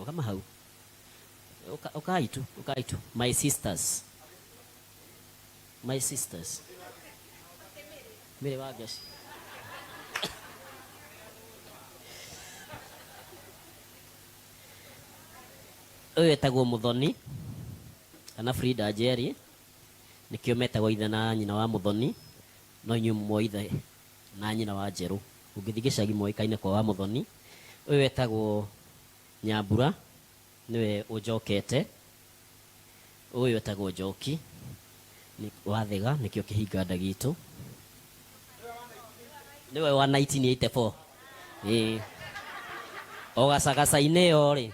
Rũgama hau. Ũka- Ũkai tu, ũkai tu. My sisters. My sisters. Mĩrĩ wa Ngeci. Ũyũ etagwo Mũthoni kana Frida Njeri, nĩkĩo metagwo ithe na nyina wa Mũthoni, no inyuĩ mũmoĩ ithe na nyina wa Njerũ. Ũngĩthiĩ gĩcagi moĩkaine kwa wa Mũthoni. Ũyũ etagwo Nyambura, nĩwe ũnjokete. Ũyũ etagwo Njoki wa Thĩga, nĩkĩo kĩhinga nda gitũ. Nĩwe wa 1984. Ĩĩ. O gacagaca-inĩ ĩyo rĩ.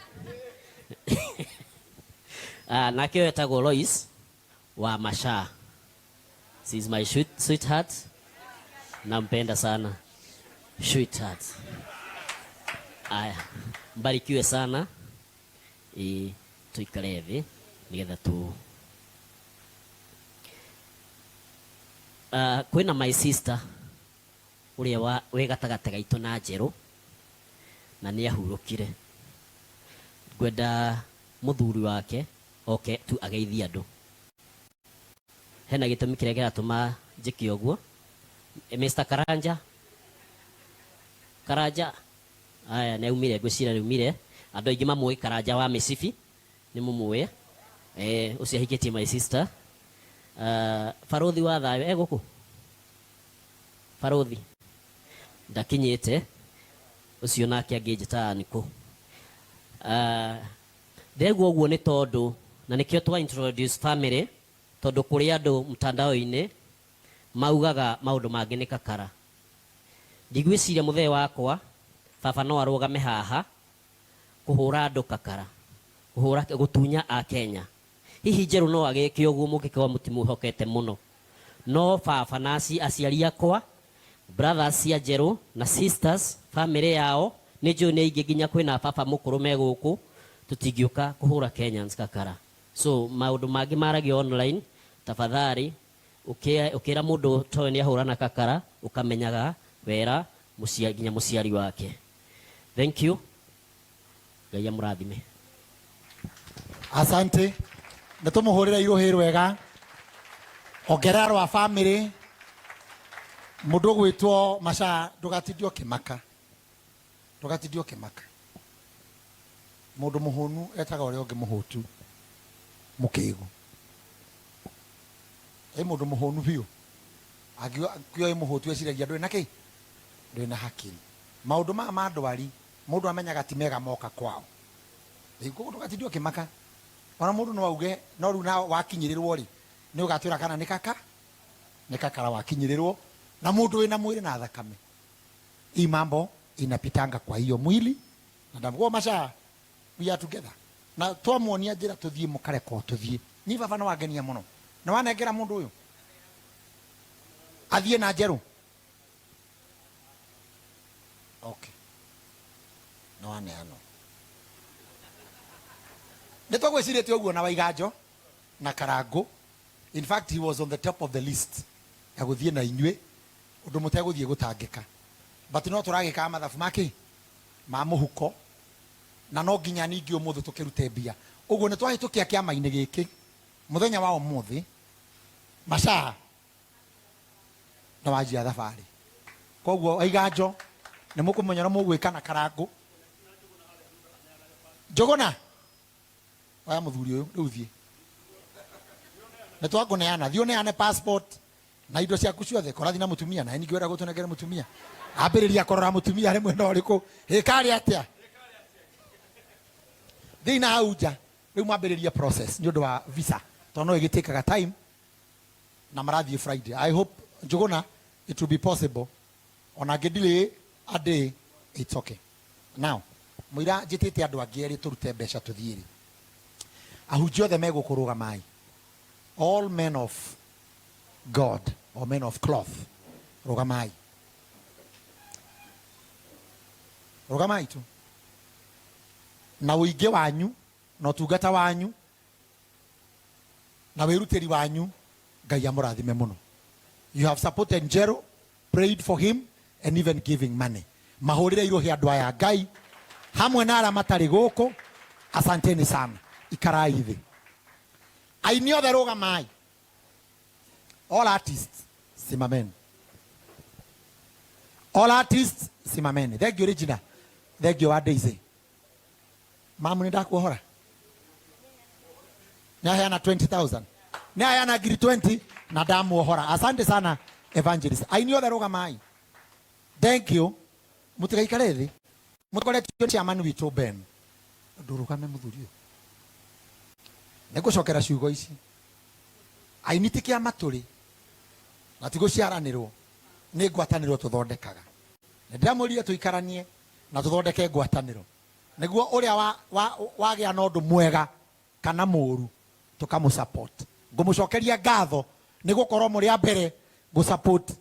Ah, nake ũyũ etagwo Lois wa Mashaa. She is my sweetheart. Nampenda sana. Sweetheart. Aya, mbarikiwe sana. Ĩĩ, tũikare thĩ nĩgetha tu Ah, kwĩna my sister ũrĩa wa wĩ gatagatĩ gaitũ na njerũ na nĩ ahurũkire. Ngwenda mũthuri wake oke tu ageithie andũ. Hena gĩtũmi kĩrĩa kĩratũma njĩke ũguo. Mr. Karanja, Karanja, aya nĩ aumire, ngwĩciria nĩ aumire. Andũ aingĩ mamũĩ Karanja wa mĩcibi, nĩ mũmũĩ. Eh, ũcio ahikĩtie my sister. Uh, barũthi wa thayũ e gũkũ? Barũthi ndakinyĩte, ũcio nake angĩnjĩtaga nĩkũ. Uh, ndegua ũguo nĩ tondũ, na nĩkĩo twa introduce family, tondũ kũrĩ andũ mtandao-inĩ maugaga maũndũ mangĩ nĩ kakara. Ndigwĩciria mũthee wakwa baba no arũgame haha kũhũra andũ kakara, kũhũra, gũtunya a Kenya. Hihi Njerũ no agĩke ũguo mũngĩkorwo mũtimwĩhokete mũno. No baba na aciari akwa, brothers cia Njerũ na sisters, family yao, nĩ njũĩ nĩ aingĩ nginya kwĩna baba mũkũrũ me gũkũ, tũtingĩũka kũhũra Kenyans kakara. So maũndũ mangĩ maragio online, tafadhali ũkĩra mũndũ ũtoĩ nĩ ahũrana kakara, ũkamenyaga wera nginya mũciari wake. Thank you. Ngai amũrathime. Asante. Nĩ tũmũhũrĩre irũhĩ rwega. Ongerera rwa family. Mũndũ ũgwĩtwo Macha ndũgatinde ũkĩmaka. Ndũgatinde ũkĩmaka. Mũndũ mũhũnu etaga ũrĩa ũngĩ mũhũtu mũkĩgu. Ĩ mũndũ mũhũnu biũ. Angĩoĩ mũhũtu eciragia ndũrĩ na kĩ? Ndũrĩ na hakiri. Maũndũ maya ma ndwari Mũndũ amenyaga ti mega moka kwao. Ĩ koguo ndũgatinde ũkĩmaka. Ona mũndũ no auge no rĩu na wakinyĩrĩrwo rĩ, nĩ ũgatwĩra kana nĩ kaka, nĩ kakara wakinyĩrĩrwo na mũndũ wĩna mwĩrĩ na thakame. Hii mambo inapitanga kwa hiyo mwili na damu. Koguo Macha, we are together. Na twamuonia njĩra tũthiĩ mũkarekwo tũthiĩ. Niĩ baba nĩ wangenia mũno. Nĩ wanengera mũndũ ũyũ athiĩ na njerũ. Okay. Nĩ waneanwo. Nĩ twagwĩcirĩtie ũguo na Waiganjo na Karangũ. In fact, he was on the top of the list ya gũthiĩ na inyuĩ ũndũ mũtegũthiĩ gũtangĩka. But no tũragĩkaga mathabu ma kĩ? Ma mũhuko. Na no nginya ningĩ ũmũthĩ tũkĩrute mbia. Ũguo nĩ twahĩtũkia kĩama-inĩ gĩkĩ mũthenya wa ũmũthĩ maca na wanjia thabarĩ koguo Waiganjo nĩ mũkũmenya ũrĩa mũgwĩka na Karangũ. Njũgũna oya mũthuri ũyũ rĩu thiĩ nĩ twakũneana thiĩ ũneane passport na indo ciaku ciothe korathi na mũtumia na ningĩ wenda gũtũnengere mũtumia ambĩrĩria kũrora mũtumia arĩ mwena ũrĩkũ ĩkarĩ atĩa thiĩ na hau nja rĩu mwambĩrĩrie process nĩ ũndũ wa visa tondũ no ĩgĩtĩkaga time na marathiĩ Friday. I hope Njũgũna it will be possible ona ngĩ delay a day it's okay. Now mũira njĩtĩte andũ angĩ erĩ tũrute mbeca tũthiĩ rĩ ahunjia othe megũkũ rũgamai all men of God or men of cloth rũgamai rũgamai tu na ũingĩ wanyu na ũtungata wanyu na wĩrutĩri wanyu Ngai amũrathime mũno. You have supported Njeru, prayed for him and even giving money. Mahũrĩre irũhĩ andũ aya Ngai hamwe na arĩa matarĩ gũkũ Asanteni sana, ikarai thĩ. Aini othe rũgamai, all artists simameni, all artists simameni. Thank you Regina, thank you wa Daisy. Mamu nĩ ndakuohora, nĩ aheana 20,000, nĩ aheana ngiri 20 na ndamuohora. Asante sana evangelist. Aini othe rũgamai, thank you. Mũtigaikare thĩ, mũkoretio chairman witũ Ben. Ndũrũgame mũthuri ũyũ, nĩ ngũcokera ciugo ici. Aini ti kĩama tũrĩ na ti gũciaranĩrwo, nĩ ngwatanĩro tũthondekaga. Nĩ ndĩramwĩrire tũikaranie na tũthondeke ngwatanĩro, nĩguo ũrĩa wagĩa na ũndũ mwega kana mũũru tũkamũ support. Ngũmũcokeria ngatho nĩ gũkorwo mũrĩ a mbere gũ support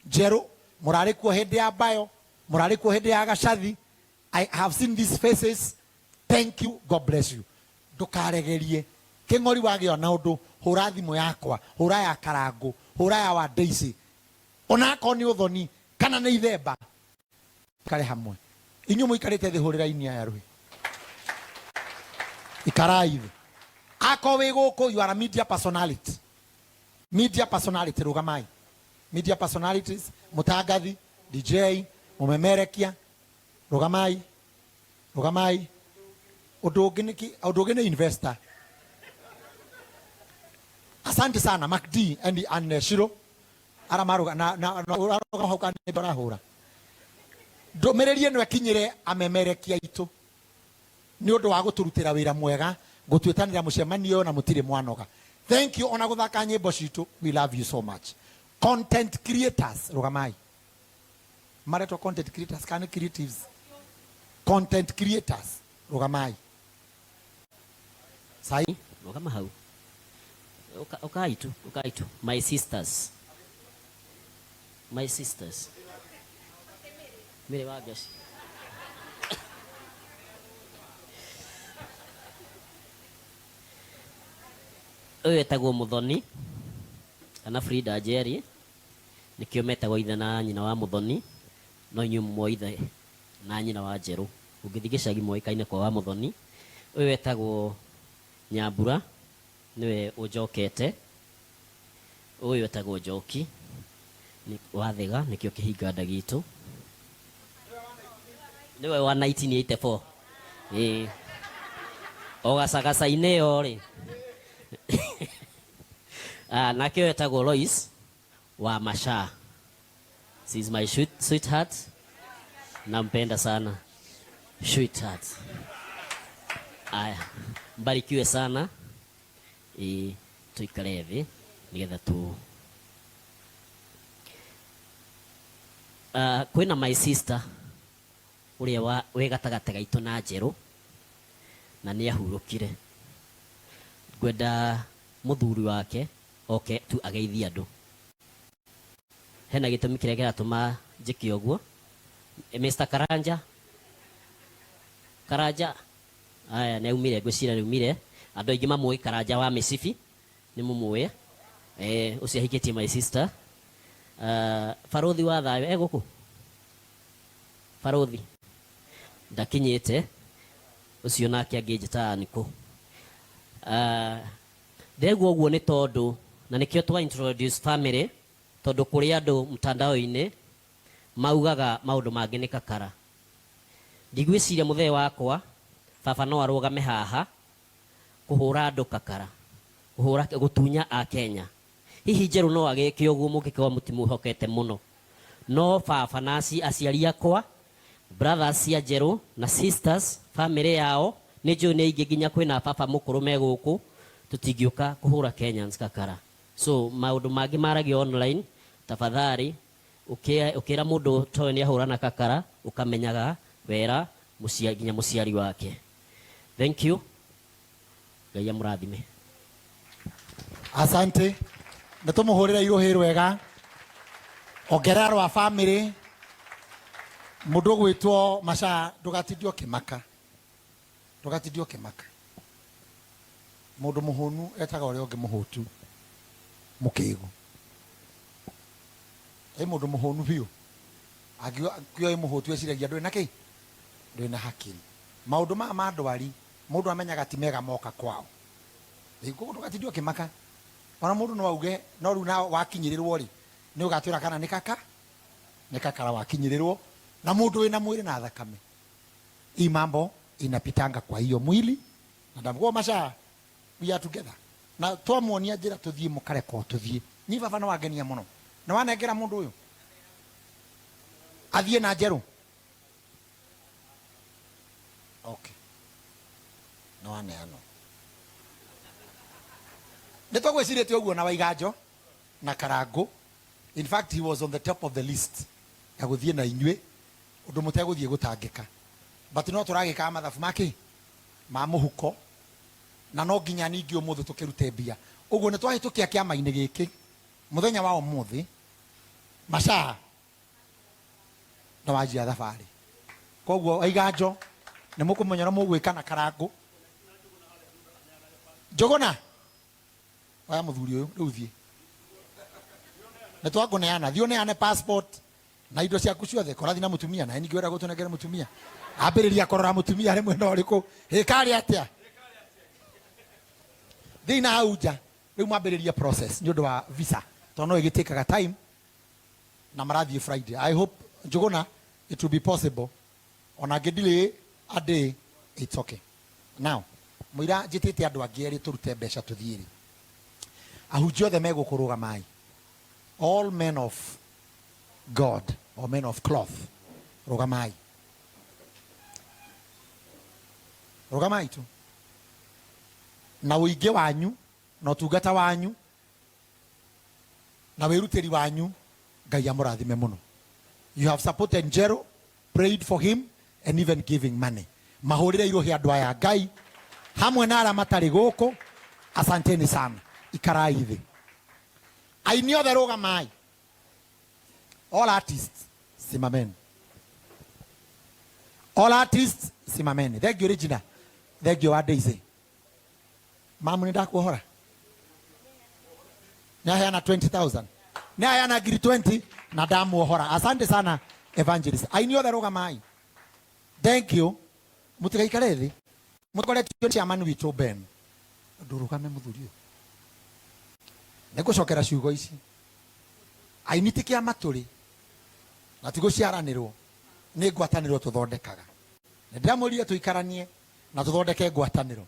Njerũ. Mũrarĩ kuo hĩndĩ ya Bayo, mũrarĩ kuo hĩndĩ ya Gacathi. I have seen these faces. Thank you, God bless you. Ndũkaregerie kĩng'ori, wagĩa na ũndũ hũra thimũ yakwa, hũra ya Karangũ, hũra ya wa Daisy, onakorwo nĩ ũthoni kana nĩ ithemba, kare hamwe. Inyuĩ mũikarĩte thĩ, hũrĩra ini aya rũhĩ, ikarai thĩ. Akorwo wĩ gũkũ, you are a media personality, media personality, rũgamai. Media personalities, mũtangathi, DJ, mũmemerekia, rũgamai, rũgamai. Ũndũ ũngĩ nĩ ũndũ ũngĩ nĩ investor. Asante sana Macd and Shiro ara maruga na na ũrarũgama hau kana nĩ ũrahũra. Ndũmĩrĩri ĩno ĩkinyĩre amemerekia aitũ nĩ ũndũ wa gũtũrutĩra wĩra mwega, gũtuĩtanĩra mũcemanio ũyũ na mũtirĩ mwanoga. Thank you. Ona gũthaka nyĩmbo citũ, we love you so much. Content creators rũgamai, maretwo content creators kana creatives? Content creators rũgamai sai. Rũgama hau. Ũkai tu, ũkai tu. My sisters, my sisters, Mĩrĩ wa Ngeci. Ũyũ etagwo Mũthoni kana Frida Njeri, nĩkĩo metagwo ithe na nyina wa Mũthoni, no inyuĩ mũmoĩ ithe na nyina wa Njerũ. Ũngĩthiĩ gĩcagi moĩkaine kwa wa Mũthoni. Ũyũ etagwo Nyambura, nĩwe ũnjokete. Ũyũ etagwo Njoki wa Thĩga, nĩkĩo kĩhinga nda gitũ, nĩwe wa 1984. Ĩĩ, o gacagaca-inĩ ĩyo rĩ. Ah, nake ũyũ etagwo Lois wa Masha. She is my sweetheart, nampenda sana sweetheart. Aya, mbarikiwe sana. Ĩĩ, tuikare thĩ nĩgetha tu kwĩna my sister ũrĩa wa wĩ gatagatĩ gaitũ na Njerũ na nĩ ahurũkire. Ngwenda mũthuri wake oke tu ageithie andũ. Hena gĩtũmi kĩrĩa kĩratũma njĩke ũguo. Mr. Karanja, Karanja, aya nĩ aumire, ngwĩciria nĩ aumire. Andũ aingĩ mamũĩ Karanja wa mĩcibi, nĩ mũmũĩ. Ũcio ahikĩtie my sister. Barũthi wa thayũ e gũkũ? Barũthi ndakinyĩte, ũcio nake angĩnjĩtaga nĩkũ. Ndĩraigua ũguo nĩ tondũ na nĩkĩo twa introduce family, tondũ kũrĩ andũ mtandao-inĩ maugaga maũndũ mangĩ nĩ kakara. Ndigwĩciria mũthee wakwa baba no arũgame haha kũhũra andũ kakara, kũhũra gũtunya a Kenya. Hihi Njerũ no agĩke ũguo mũngĩkorwo mũtimwĩhokete mũno, no baba na aciari akwa, brothers cia Njerũ na sisters, family yao nĩ njũĩ nĩ aingĩ, nginya kwĩna baba mũkũrũ me gũkũ, tũtingĩũka kũhũra Kenyans kakara. So maũndũ mangĩ maragio online, tafadhali, ũkĩra mũndũ toĩ nĩ ahũrana kakara, ũkamenyaga wera nginya mũciari wake. Thank you, Ngai amũrathime. Asante, nä tå må hå rä re irå rwega. Ongerera rwa family, må ndå gwä maca, ndågatindio kä maka, ndågatindio kä maka. Må ndå må hånu etaga å rä a å ngä må hå tu må kä gu. Ä må ndå må hånu biå angĩoĩ må hå tu eciragia ndå na kä ndå na hakiri. Maũndũ maya ma ndwari, Mũndũ amenyaga ti mega moka kwao. Koguo ndũgatinde ũkĩmaka. Ona mũndũ no auge no rĩu na wakinyĩrĩrwo rĩ, nĩ ũgatwĩra kana nĩ kaka nĩ kakara wakinyĩrĩrwo na mũndũ wĩna mwĩrĩ na thakame. Hii mambo inapitanga kwa hiyo mwili na damu. Kwa masha we are together. Na twamuonia njĩra tũthiĩ mũkarekwo tũthiĩ. Nyi baba nĩ wangenia mũno. Nĩ wanengera mũndũ ũyũ athiĩ na njerũ. Okay. Nĩ waneanwo. Nĩ twagwĩcirĩtie ũguo na Waiganjo na Karangũ. In fact, he was on the top of the list ya gũthiĩ na inyuĩ ũndũ mũtegũthiĩ gũtangĩka. But no tũragĩkaga mathabu make ma mũhuko na no nginya ningĩ ũmũthĩ tũkĩrute mbia. Ũguo nĩ twahĩtũkia kĩama-inĩ gĩkĩ mũthenya wa ũmũthĩ maca na wanjia thabarĩ. Koguo Waiganjo nĩ mũkũmenya ũrĩa mũgwĩka na Karangũ. Njũgũna oya mũthuri ũyũ rĩu thiĩ. Nĩ twakũneana, thiĩ ũneane passport na indo ciaku ciothe. Korathi na mũtumia na ningĩ wenda gũtũnengere mũtumia. Ambĩrĩria kũrora mũtumia arĩ mwena ũrĩkũ. Ĩkarĩ atĩa? Thiĩ na hau nja. Rĩu mwambĩrĩrie process nĩ ũndũ wa visa. Tondũ no ĩgĩtĩkaga time na marathiĩ Friday. I hope Njũgũna it will be possible. Ona ngĩ delay a day, it's okay. Now, mũira njĩtĩte andũ angĩ erĩ tũrute mbeca tũthiĩ rĩ. Ahunjia othe megũkũ rũgamai. All men of God or men of cloth, rũgamai. Rũgamai tu. Na ũingĩ wanyu, na ũtungata wanyu, na wĩrutĩri wanyu, Ngai amũrathime mũno. You have supported Njero, prayed for him, and even giving money. Mahũrĩre irũhĩ andũ aya Ngai hamwe na arĩa matarĩ gũkũ. Asanteni sana. Ikarai thĩ. Aini othe rũgamai. All artists simameni. All artists simameni. Thank you Regina. Thank you wa Daisy. Mamu nĩ ndakuohora. Nĩ aheana 20,000. Nĩ aheana ngiri 20 na ndamuohora. Asante sana evangelist. Aini othe rũgamai. Thank you. Mũtigaikare thĩ. Mũkoretio chairman witũ Ben. Ndũrũgame mũthuri ũyũ. Nĩ ngũcokera ciugo ici. Aini ti kĩama tũrĩ na ti gũciaranĩrwo, nĩ ngwatanĩro tũthondekaga. Nĩ ndĩramwĩrire tũikaranie na tũthondeke ngwatanĩro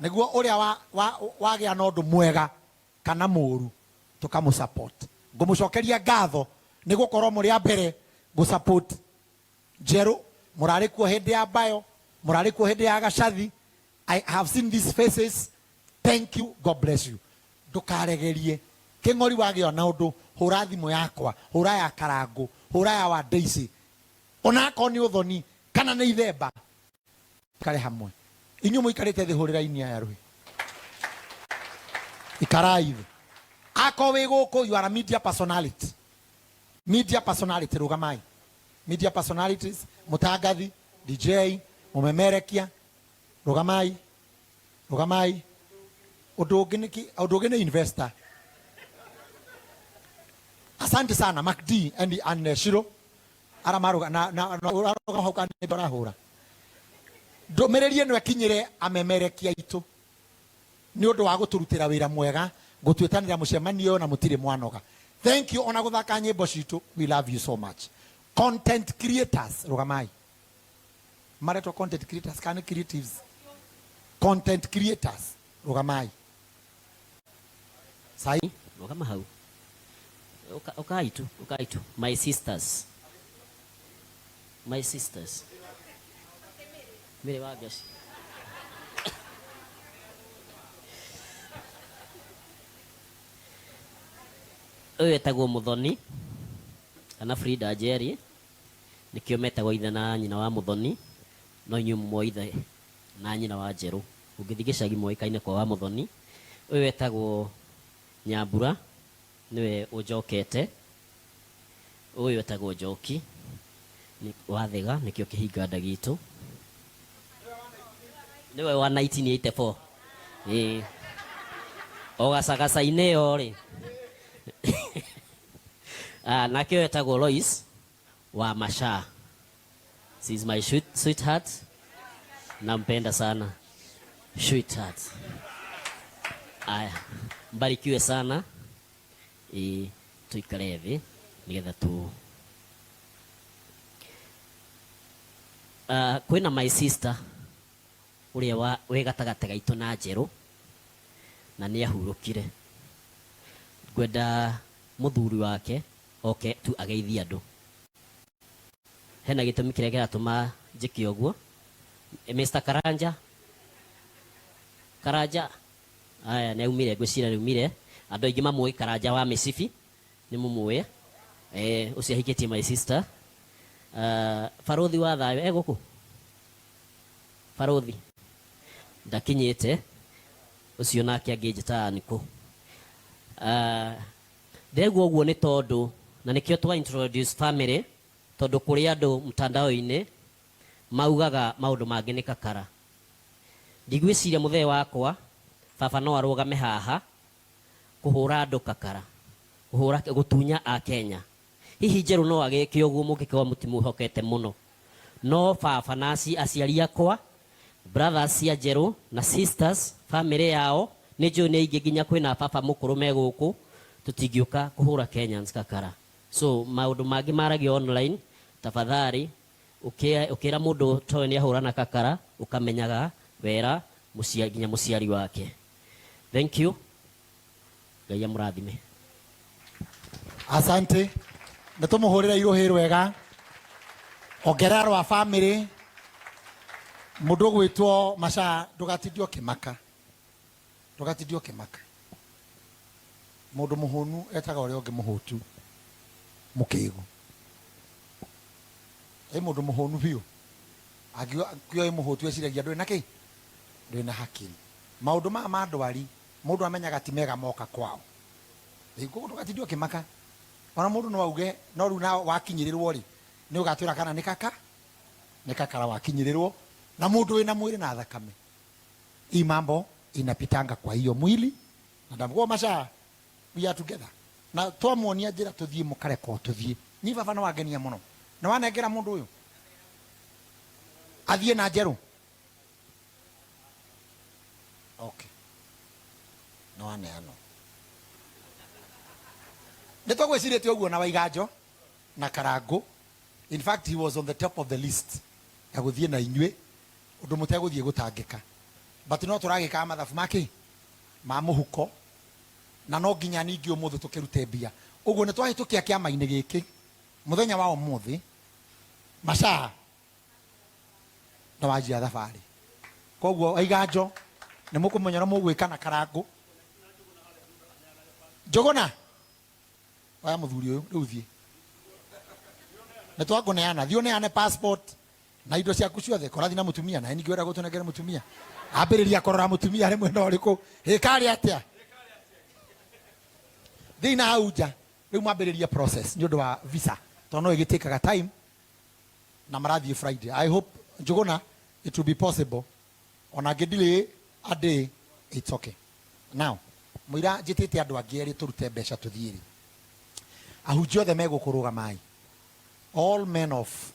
nĩguo ũrĩa wagĩa na ũndũ mwega kana mũũru tũkamũ support. Ngũmũcokeria ngatho nĩ gũkorwo mũrĩ a mbere gũ support Njerũ. Mũrarĩ kuo hĩndĩ ya Bayo, mũrarĩ kuo hĩndĩ ya Gacathi. I have seen these faces. Thank you. God bless you. Ndũkaregerie kĩng'ori wagĩa na ũndũ, hũra thimũ yakwa, hũra ya Karangũ, hũra ya wa Daisy, onakorwo nĩ ũthoni kana nĩ ithemba, ikare hamwe. Inyuĩ mũikarĩte thĩ, hũrĩra ini aya rũhĩ. Ikarai thĩ. Akorwo wĩ gũkũ, you are a media personality. Media personality, rũgamai. Media personalities, mũtangathi, DJ, mũmemerekia, rũgamai. Rũgamai. Ũndũ ũngĩ nĩ kĩ? Ũndũ ũngĩ nĩ investor. Asante sana Mac D and Shiro. Ara maruga na na na ũrarũgama hau kana nĩ ũrahũra. Ndũmĩrĩri ĩno ĩkinyĩre amemerekia aitũ nĩ ũndũ wa gũtũrutĩra wĩra mwega, gũtwĩtanĩra mũcemanio ũyũ na mũtirĩ mwanoga. Thank you ona gũthaka nyĩmbo citũ. We love you so much. Content creators, rũgamai. Maretwo content creators kana nĩ creatives? Content creators, rũgamai. Sai. Rũgama hau. Ũkai tu, ũkai tu. My sisters. My sisters. Mĩrĩ wa Ngeci. Ũyũ etagwo Mũthoni kana Frida Njeri, nĩkĩo metagwo ithe na nyina wa Mũthoni, no inyuĩ mũmoĩ ithe na nyina wa Njerũ. Ũngĩthiĩ gĩcagi moĩkaine kwa wa Mũthoni. Ũyũ etagwo Nyambura, nĩwe ũnjokete. Ũyũ etagwo Njoki wa Thĩga, nĩkĩo kĩhinga nda gitũ. Nĩwe wa 1984. Ĩĩ. O gacagaca-inĩ ĩyo rĩ. Nake ũyũ etagwo Lois wa Mashaa. She is my sweetheart. Nampenda sana. Sweetheart. Aya, mbarikiwe sana. Ĩ tuikare thĩ nĩgetha tu kwĩna my sister ũrĩa wa wĩ gatagatĩ gaitũ na Njerũ na nĩ ahurũkire. Ngwenda mũthuri wake oke tu ageithie andũ. Hena gĩtũmi kĩrĩa kĩratũma njĩke ũguo. Mr. Karanja, Karanja, aya nĩ aumire, ngwĩciria nĩ aumire. Andũ aingĩ mamũĩ Karanja wa mĩcibi, nĩ mũmũĩ. Ũcio ahikĩtie my sister. Barũthi wa thayũ e gũkũ? Barũthi ndakinyĩte, ũcio nake angĩnjĩtaga nĩkũ. Ndegua ũguo nĩ tondũ, na nĩkĩo twa introduce family, tondũ kũrĩ andũ mtandao-inĩ maugaga maũndũ mangĩ nĩ kakara. Ndigwĩciria mũthee wakwa baba no arũgame haha kũhũra andũ kakara, kũhũra gũtunya a Kenya. Hihi Njerũ no agĩke ũguo mũngĩkorwo mũtimwĩhokete mũno. No baba na aciari akwa, brothers cia Njerũ na sisters, family yao, nĩ njũĩ nĩ aingĩ nginya kwĩna baba mũkũrũ me gũkũ, tũtingĩũka kũhũra Kenyans kakara. So maũndũ mangĩ maragio online, tafadhali ũkĩra mũndũ toĩ nĩ ahũrana kakara, ũkamenyaga wera nginya mũciari wake. Thank you. Ngai amũrathime. Asante. Nĩ tũmũhũrĩre irũhĩ rwega. Ongerera rwa family. Mũndũ ũgwĩtwo Macha, ndũgatinde ũkĩmaka. Ndũgatinde ũkĩmaka. Mũndũ mũhũnu etaga ũrĩa ũngĩ mũhũtu mũkĩgu. Ĩ mũndũ mũhũnu biũ. Angĩoĩ mũhũtu eciragia ndũrĩ na kĩ? Ndũrĩ na hakiri. Maũndũ maya ma ndwari mũndũ amenyaga ti mega moka kwao. Koguo ndũgatinde ũkĩmaka. Ona mũndũ no auge no rĩu na wakinyĩrĩrwo rĩ, nĩ ũgatwĩra kana nĩ kaka? Nĩ kakara wakinyĩrĩrwo na mũndũ wĩna mwĩrĩ na thakame. Hii mambo inapitanga kwa hiyo mwili na damu. Kwa Macha, we are together. Na twamuonia njĩra tũthiĩ mũkarekwo tũthiĩ. Niĩ baba nĩ wangenia mũno. Nĩ wanengera mũndũ ũyũ athiĩ na Njerũ. Okay. Nĩ waneanwo. Nĩ twagwĩcirĩtie ũguo na Waiganjo na Karangũ. In fact, he was on the top of the list ya gũthiĩ na inyuĩ ũndũ mũtegũthiĩ gũtangĩka. But no tũragĩkaga mathabu ma kĩ? Ma mũhuko. Na no nginya ningĩ ũmũthĩ tũkĩrute mbia. Ũguo nĩ twahĩtũkia kĩama-inĩ gĩkĩ mũthenya wa ũmũthĩ Macha na wanjia thabarĩ. Koguo Waiganjo nĩ mũkũmenya ũrĩa mũgwĩka na Karangũ. Njũgũna oya mũthuri ũyũ rĩu thiĩ. Nĩ twakũneana, thiĩ ũneane passport na indo ciaku ciothe. Korathi na mũtumia na ningĩ wenda gũtũnengere mũtumia. Ambĩrĩria kũrora mũtumia arĩ mwena ũrĩkũ. Ĩkarĩ atĩa? Thiĩ na hau nja. Rĩu mambĩrĩrie process nĩ ũndũ wa visa tondũ no ĩgĩtĩkaga time na marathiĩ Friday. I hope Njũgũna it will be possible. Ona ngĩ delay a day, it's okay. Now, mũira njĩtĩte andũ angĩ erĩ tũrute mbeca tũthiĩ rĩ. Ahunjia othe megũkũrũgamai. All men of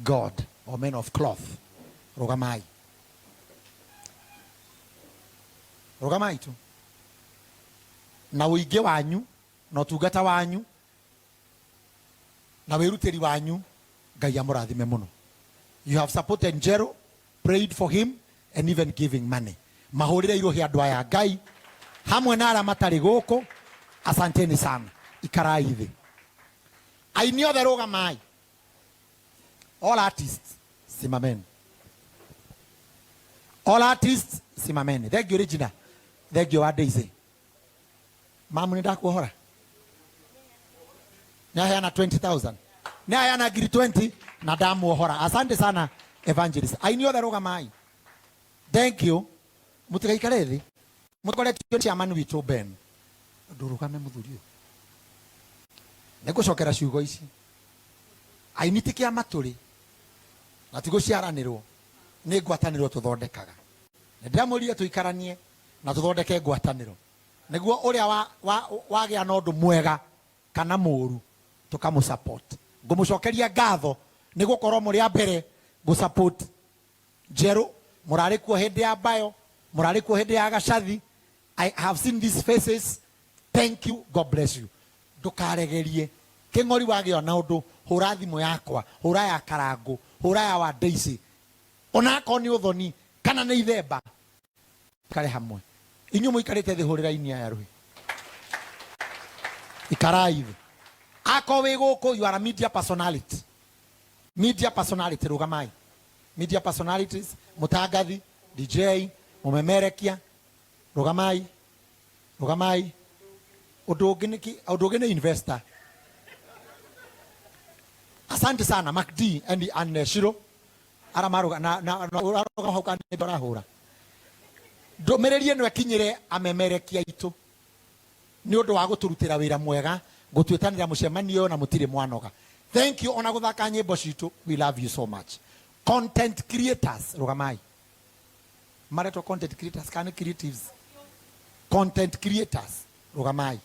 God or men of cloth, rũgamai. Rũgamai tu. Na ũingĩ wanyu na ũtungata wanyu na wĩrutĩri wanyu, Ngai amũrathime mũno. You have supported Njeru, prayed for him and even giving money. Mahũrĩre irũhĩ andũ aya Ngai hamwe na arĩa matarĩ gũkũ. Asanteni sana. Ikarai thĩ. Aini othe rũgamai. All artists simameni. All artists simameni. Thank you Regina. Thank you wa Daisy. Mamu nĩ ndakuohora. Nĩ aheana 20,000. Nĩ aheana ngiri 20 na ndamuohora. Asante sana evangelist. Aini othe rũgamai. Thank you. Mũtigaikare thĩ. Mũkoretio chairman witũ Ben. Ndũrũgame mũthuri ũyũ. Nĩngũcokera ciugo ici. Aini ti kĩama tũrĩ na ti gũciaranĩrwo, nĩ ngwatanĩro tũthondekaga. Nĩ ndĩramwĩrire tũikaranie na tũthondeke ngwatanĩro nĩguo ũrĩa wagĩa na ũndũ mwega kana mũũru tũkamũ support. Ngũmũcokeria ngatho nĩ gũkorwo mũrĩ a mbere gũ support Njerũ. Mũrarĩ kuo hĩndĩ ya bayo. Mũrarĩ kuo hĩndĩ ya gacathi. I have seen these faces. Thank you. God bless you. Ndũkaregerie. Kĩng'ori wagĩa na ũndũ, hũra thimũ yakwa, hũra ya Karangũ, hũra ya wa Daisy. Onakorwo nĩ ũthoni kana nĩ ithemba. Ikare hamwe. Inyuĩ mũikarĩte thĩ hũrĩra ini aya rũhĩ. Ikarai thĩ. Akorwo wĩ gũkũ you are a media personality. Media personality rũgamai. Media personalities, mũtangathi, DJ, mũmemerekia, rũgamai. Rũgamai. Ũndũ ũngĩ nĩ kĩ? Ũndũ ũngĩ nĩ investor. Asante sana Mac D and Shiro. Ara maruga na na na ũrarũgama hau kana nĩ ũrahũra. Ndũmĩrĩri ĩno ĩkinyĩre amemerekia aitũ nĩ ũndũ wa gũtũrutĩra wĩra mwega, gũtwĩtanĩra mũcemanio ũyũ na mũtirĩ mwanoga. Thank you ona gũthaka nyĩmbo citũ. We love you so much. Content creators, rũgamai. Maretwo content creators kana nĩ creatives? Content creators, rũgamai.